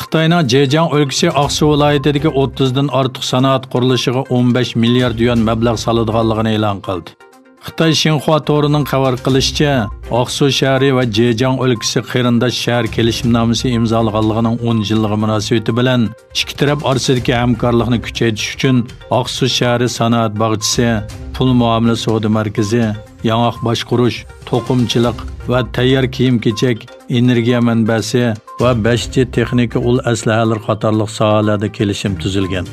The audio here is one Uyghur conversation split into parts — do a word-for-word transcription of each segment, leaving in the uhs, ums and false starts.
خىتاينىڭ جېجياڭ ئۆلكىسى ئاقسۇ ۋىلايىتىدىكى ئوتتۇزدىن ئارتۇق سانائەت قۇرۇلۇشىغا ئون بەش مىليارد يۈەن مەبلەغ سالىدىغانلىقىنى ئېلان قىلدى. خىتاي شىنخۇا تورىنىڭ خەۋەر قىلىشىچە، ئاقسۇ شەھىرى ۋە جېجياڭ ئۆلكىسى قېرىنداش شەھەر كېلىشىمنامىسى ئىمزالىغانلىقىنىڭ ئون يىللىقى مۇناسىۋىتى بىلەن ئىككى تەرەپ ئارىسىدىكى ھەمكارلىقنى كۈچەيتىش ئۈچۈن ئاقسۇ شەھىرى سانائەت باغچىسى، پۇل مۇئامىلە سودا مەركىزى، ياڭاق باشقۇرۇش، توقۇمىچىلىق ۋە تەييار كىيىم-كېچەك، ئېنېرگىيە مەنبەسى ۋە بەش جى تېخنىكا ئۇل ئەسلىھەلىرى قاتارلىق ساھەلەردە كېلىشىم تۈزۈلگەن.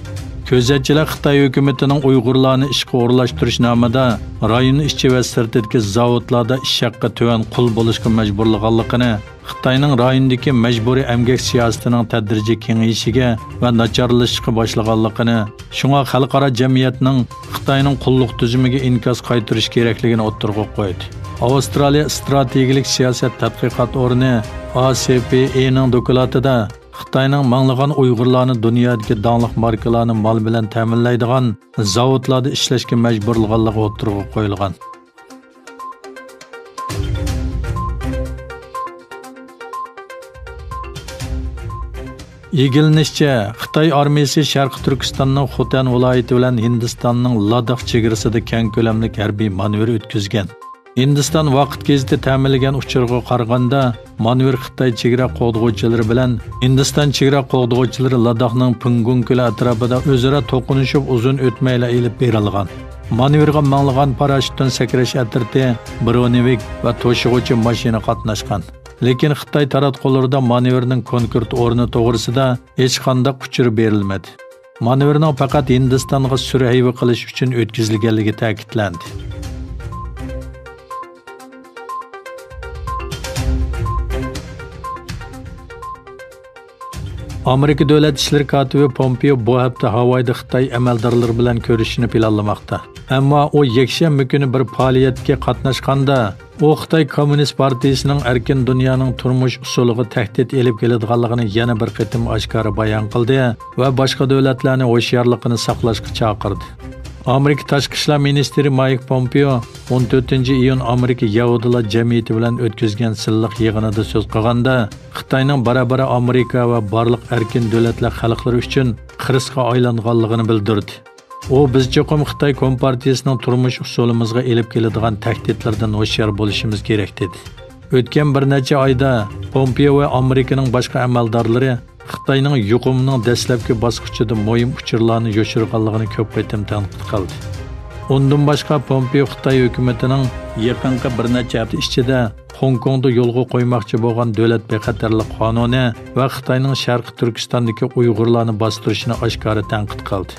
كۆزەتچىلەر خىتاي ھۆكۈمىتىنىڭ ئۇيغۇرلارنى ئىشقا ئورۇنلاشتۇرۇش نامىدا رايون ئىچى ۋە سىرتىدىكى زاۋۇتلاردا ئىش ھەققى تۆۋەن قۇل بولۇشقا مەجبۇرلىغانلىقىنى، خىتاينىڭ رايوندىكى مەجبۇرىي ئەمگەك سىياسىتىنىڭ تەدرىجىي كېڭىيىشىگە ۋە ناچارلىشىشقا باشلىغانلىقىنى، شۇڭا خەلقئارا جەمئىيەتنىڭ خىتاينىڭ قۇللۇق تۈزۈمىگە ئىنكاس قايتۇرۇش كېرەكلىكىنى ئوتتۇرىغا قويدى. ئاۋسترالىيە ئىستراتېگىيەلىك سىياسەت تەتقىقات ئورنى، ئا سى پى ئېنىڭ دوكلاتىدا خىتاينىڭ مىڭلىغان ئۇيغۇرلارنى دۇنيادىكى داڭلىق ماركىلارنى مال بىلەن تەمىنلەيدىغان زاۋۇتلاردا ئىشلەشكە مەجبۇرلىغانلىقى ئوتتۇرىغا قويۇلغان. ئىگىلىنىشىچە، خىتاي ئارمىيىسى شەرقىي تۈركىستاننىڭ خوتەن ۋىلايىتى بىلەن ھىندىستاننىڭ لاداخ چېگرىسىدا كەڭ كۆلەملىك ھەربىي مانېۋىر ئۆتكۈزگەن. ھىندىستان ۋاقىت گېزىتى تەمىنلىگەن ئۇچۇرغا قارىغاندا، مانېۋىر خىتاي چېگرا قوغدىغۇچىلىرى بىلەن ھىندىستان چېگرا قوغدىغۇچىلىرى لاداخنىڭ پىڭگۇن كۆلى ئەتراپىدا ئۆزئارا توقۇنۇشۇپ ئۇزۇن ئۆتمەيلا ئېلىپ بېرىلغان. مانېۋىرغا مىڭلىغان پاراشوتتىن سەكرەش ئەترىتى، برونېۋىك ۋە توشۇغۇچى ماشىنا قاتناشقان. لېكىن خىتاي تاراتقۇلىرىدا مانېۋىرنىڭ كونكرېت ئورنى توغرىسىدا ھېچقانداق ئۇچۇر بېرىلمىدى. مانېۋىرنىڭ پەقەت ھىندىستانغا سۈر ھەيۋە قىلىش ئۈچۈن ئۆتكۈزۈلگەنلىكى تەكىتلەندى. ئامېرىكا دۆلەت ئىشلىرى كاتىپى پومپېئو بۇ ھەپتە ھاۋايدا خىتاي ئەمەلدارلىرى بىلەن كۆرۈشۈشنى پىلانلىماقتا. ئەمما ئۇ يەكشەنبە كۈنى بىر پائالىيەتكە قاتناشقاندا، ئۇ خىتاي كوممۇنىست پارتىيىسىنىڭ ئەركىن دۇنيانىڭ تۇرمۇش ئۇسۇلىغا تەھدىت ئېلىپ كېلىدىغانلىقىنى يەنە بىر قېتىم ئاشكارا بايان قىلدى ۋە باشقا دۆلەتلەرنى ھوشيارلىقىنى ساقلاشقا چاقىردى. ئامېرىكا تاشقى ئىشلار مىنىستىرى مايك پومپېئو ئون تۆتىنچى ئىيۇن ئامېرىكا يەھۇدىيلار جەمئىيىتى بىلەن ئۆتكۈزگەن سىنلىق يىغىنىدا سۆز قىلغاندا، خىتاينىڭ بارا-بارا ئامېرىكا ۋە بارلىق ئەركىن دۆلەتلەر خەلقلىرى ئۈچۈن خىرىسقا ئايلانغانلىقىنى بىلدۈردى. ئۇ، بىز چوقۇم خىتاي كومپارتىيىسىنىڭ تۇرمۇش ئۇسۇلىمىزغا ئېلىپ كېلىدىغان تەھدىتلىرىدىن ھوشيار بولۇشىمىز كېرەك، دېدى. ئۆتكەن بىر نەچچە ئايدا پومپېئو ۋە ئامېرىكىنىڭ باشقا ئەمەلدارلىرى خىتاينىڭ يۇقۇمنىڭ دەسلەپكى باسقۇچىدا مۇھىم ئۇچۇرلارنى يوشۇرغانلىقىنى كۆپ قېتىم تەنقىد قىلدى. ئۇندىن باشقا، پومپېئو خىتاي ھۆكۈمىتىنىڭ يېقىنقى بىر نەچچە ھەپتە ئىچىدە خوڭكوڭدا يولغا قويماقچى بولغان دۆلەت بىخەتەرلىك قانۇنى ۋە خىتاينىڭ شەرقىي تۈركىستاندىكى ئۇيغۇرلارنى باستۇرۇشىنى ئاشكارا تەنقىد قىلدى.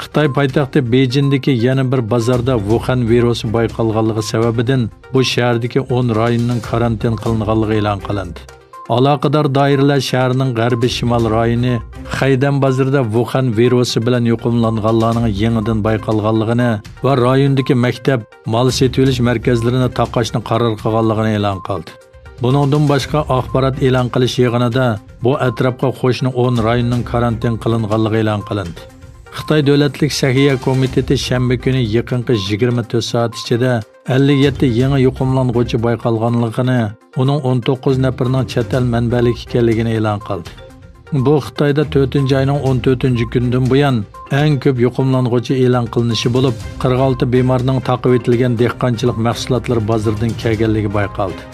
خىتاي پايتەختى بېيجىندىكى يەنە بىر بازاردا ۋۇخەن ۋىرۇسى بايقالغانلىقى سەۋەبىدىن، بۇ شەھەردىكى ئون رايوننىڭ كارانتىن قىلىنغانلىقى ئېلان قىلىندى. ئالاقىدار دائىرىلەر شەھەرنىڭ غەربىي شىمال رايونى خەيدەن بازىرىدا ۋۇخەن ۋىرۇسى بىلەن يۇقۇملانغانلارنىڭ يېڭىدىن بايقالغانلىقىنى ۋە رايوندىكى مەكتەپ، مال سېتىۋېلىش مەركەزلىرىنى تاقاشنى قارار قىلغانلىقىنى ئېلان قىلدى. بۇنىڭدىن باشقا، ئاخبارات ئېلان قىلىش يىغىنىدا بۇ ئەتراپقا قوشنا ئون رايوننىڭ كارانتىن قىلىنغانلىقى ئېلان قىلىندى. خىتاي دۆلەتلىك سەھىيە كومىتېتى شەنبە كۈنى يېقىنقى يىگىرمە تۆت سائەت ئىچىدە ئەللىك يەتتە يېڭى يۇقۇملانغۇچى بايقالغانلىقىنى، ئۇنىڭ ئون توققۇز نەپىرىنىڭ چەت ئەل مەنبەلىك ئىكەنلىكىنى ئېلان قىلدى. بۇ خىتايدا تۆتىنچى ئاينىڭ ئون تۆتىنچى كۈنىدىن بۇيان ئەڭ كۆپ يۇقۇملانغۇچى ئېلان قىلىنىشى بولۇپ، قىرىق ئالتە بىمارنىڭ تاقىۋېتىلگەن دېھقانچىلىق مەھسۇلاتلىرى بازىرىدىن كەلگەنلىكى بايقالدى.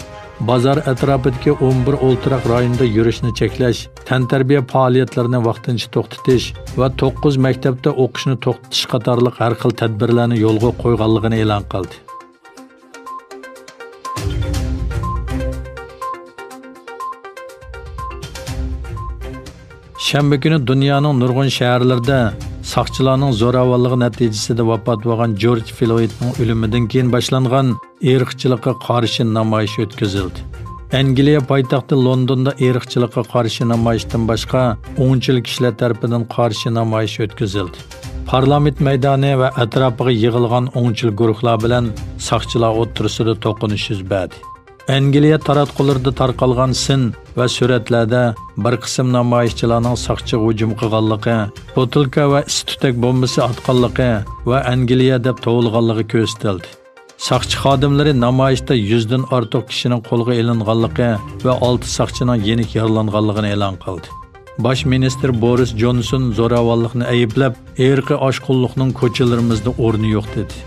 بازار ئەتراپىدىكى ئون بىر ئولتۇراق رايونىدا يۈرۈشنى چەكلەش، تەنتەربىيە پائالىيەتلىرىنى ۋاقتىنچە توختىتىش ۋە توققۇز مەكتەپتە ئوقۇشنى توختىتىش قاتارلىق ھەر خىل تەدبىرلەرنى يولغا قويغانلىقىنى ئېلان قىلدى. شەنبە كۈنى دۇنيانىڭ نۇرغۇن شەھەرلىرىدە ساقچىلارنىڭ زوراۋانلىقى نەتىجىسىدە ۋاپات بولغان جورج فلويدنىڭ ئۆلۈمىدىن كېيىن باشلانغان ئىرقچىلىققا قارشى نامايىش ئۆتكۈزۈلدى. ئەنگلىيە پايتەختى لوندوندا ئىرقچىلىققا قارشى نامايىشتىن باشقا، ئوڭچىل كىشىلەر تەرىپىدىن قارشى نامايىش ئۆتكۈزۈلدى. پارلامېنت مەيدانى ۋە ئەتراپىغا يىغىلغان ئوڭچىل گۇرۇھلار بىلەن ساقچىلار ئوتتۇرىسىدا توقۇنۇش يۈز بەردى. ئەنگلىيە تاراتقۇلىرىدا تارقالغان سىن ۋە سۈرەتلەردە بىر قىسىم نامايىشچىلارنىڭ ساقچىغا ھۇجۇم قىلغانلىقى، بوتۇلكا ۋە ئىس تۈتەك بومبىسى ئاتقانلىقى ۋە ئەنگلىيە دەپ توۋلىغانلىقى كۆرسىتىلدى. ساقچى خادىملىرى نامايىشتا يۈزدىن ئارتۇق كىشىنىڭ قولغا ئېلىنغانلىقى ۋە ئالتە ساقچىنىڭ يېنىك يارىلانغانلىقىنى ئېلان قىلدى. باش مىنىستىر بورىس جونسون زوراۋانلىقنى ئەيىبلەپ، ئىرقىي ئاشقۇنلۇقنىڭ كوچىلىرىمىزدا ئورنى يوق دېدى.